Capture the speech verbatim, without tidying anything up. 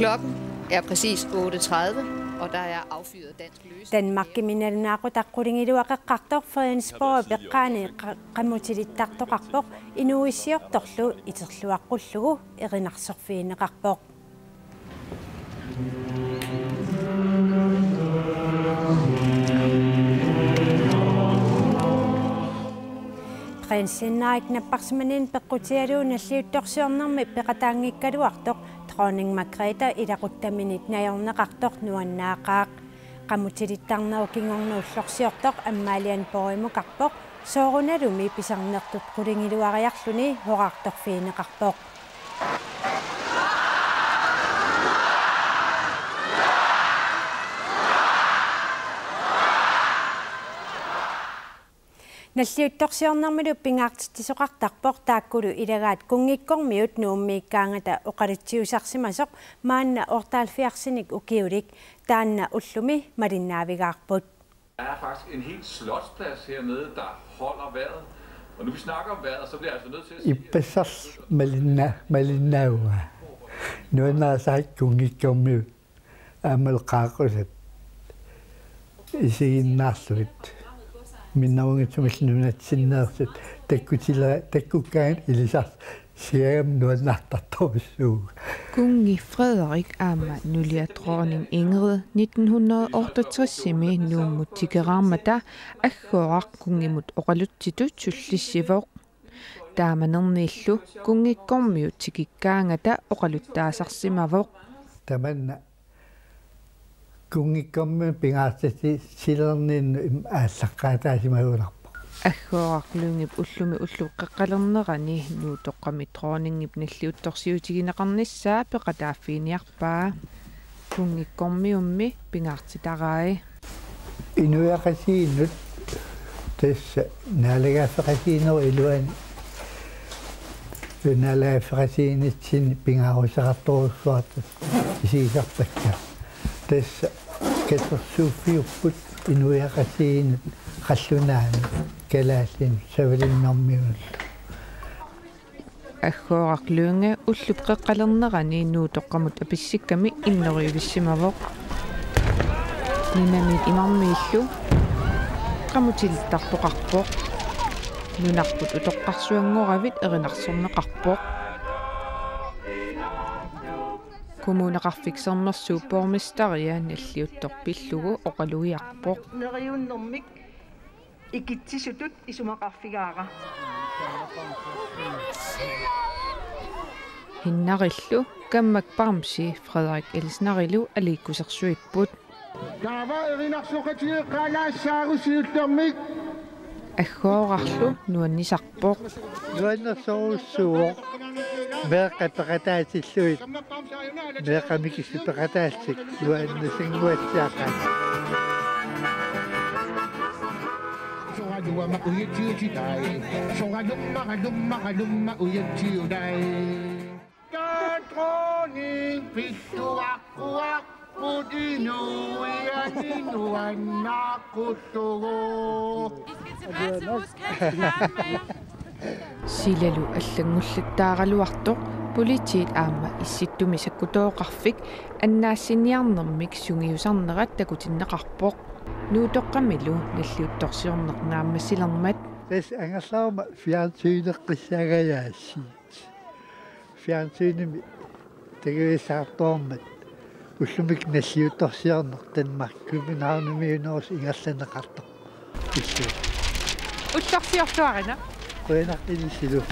Klokken er præcis otte tredive, og der er affyret dansk løs. Danmarkimi nalunaaqutaq qulingiluaqeqqartoq Fredensborgip eqqaani qa-, qamutilittartoqarpoq, inuuissiortorlu iterluaqqullugu erinarsorfigineqarpoq. Prins Henrik napparsimanini peqqutigalugu nalliuttorsiornermi peqataanngikkaluartoq Dronning Margrethe ilaquttaminit najorneqartoq nuannaaqaaq. Qamutilittarnerup kingorna ullorsiortoq Amalienborgimukarpoq, soorunalumi pisarnertut qulingiluariarluni horartorfigineqarpoq. Nalliuttorsiornermilu pingaartitsisoqartarpoq taakkulu ilagaat kunngikkormiut Nuummiikkaangata oqalutsiusarsimasoq maanna otteoghalvfjerdsinik ukiulik, taanna ullumi malinnaavigaarput. Der er faktisk en hel slotsplads hernede, der holder vejret. Og nu vi snakker om vejret, så bliver jeg altså nødt til at sige, at Ippassaq malinna-, malinnaavaa. Nuannarisakka kunngikkormiut aammalu qaaqqusat isiginnaarlugit. Minnerunngitsumillu nunatsinneersut takkutila-, takkukkaangat ilisarsiagami nuannaartartorujussuuvoq. Kunngi Frederik aamma nulia dronning Ingrid nitten hundrede otteogtresimi Nuummut tikeraarmata Aggooraq kunngimut oqalutsitut sullissivoq. Taamanerniillu kunngikkormiut tikikkaangata oqaluttaasarsimavoq. Tamanna kunngikkormiut pingaartitsilerniinnut im-, aallaqqaataasimagunarpoq. Aggooraq Lyngep ullumi ullup qeqqalernerani Nuutoqqami dronningip nalliuttorsiutigineqarnissaa peqataaffiginiarpaa. Kunngikkormiummi pingaartitarai. Inuiaqatigiinnut tassa naalagaaffeqatigiinnerup iluani naalagaaffeqatigiinnitsinni pingaaruteqartorujussuartut isigisarpakka. Tassa katersuuffiupput inuiaqatigiinnut qallunaanut, kalaallinut, savalimmiormiunullu. Aggooraq Lynge ullup qeqqalernerani Nuutoqqamut apissikkami innorivissimavoq. Nunamiit imarmiillu qamutilittartoqarpoq. Nunarput utoqqarsuanngoravit erinarsorneqarpoq. Kommuneqarfik Sermersuup borgmesteria nalliuttoq pillugu oqalugiarpoq. Neriunnermik ikitsisutut isumaqarfigaara. Hinnarillu Kammak Bamsi Frederik Elsnerilu aliikkusersuipput. Taava erinarsoqatigeeqqaalaassaagut siullermik. Aggoorarlu nuannisarpoq. Nuannersorujussuuvoq. Meeqqat peqataatillugit. Meeqqat mikissuteqataallutik nuannarinnguatsiaqaat. Soraluama ujatsiutilai. Soralummara lummara lumma ujatsiulai. Dronning pilluaqquarput inuiani nuannaaquttugu. Silalu allanngulattaaraluartoq politiit aamma Issittumi sakkutooqarfik annaassiniarnermik sungiusarnerat takutinneqarpoq. Nuutoqqamilu nalliuttorsiorneq naammassilermat. Tassa angerlaruma fjernsyneqqissaangajaasiit. Fjernsynimi takuissaartormat ullumi nalliuttorsiorneq Danmark Københavnimiunnerusoq ingerlanneqartoq. Illu. Ullorsiorluarina. Qujanaq ilissilu.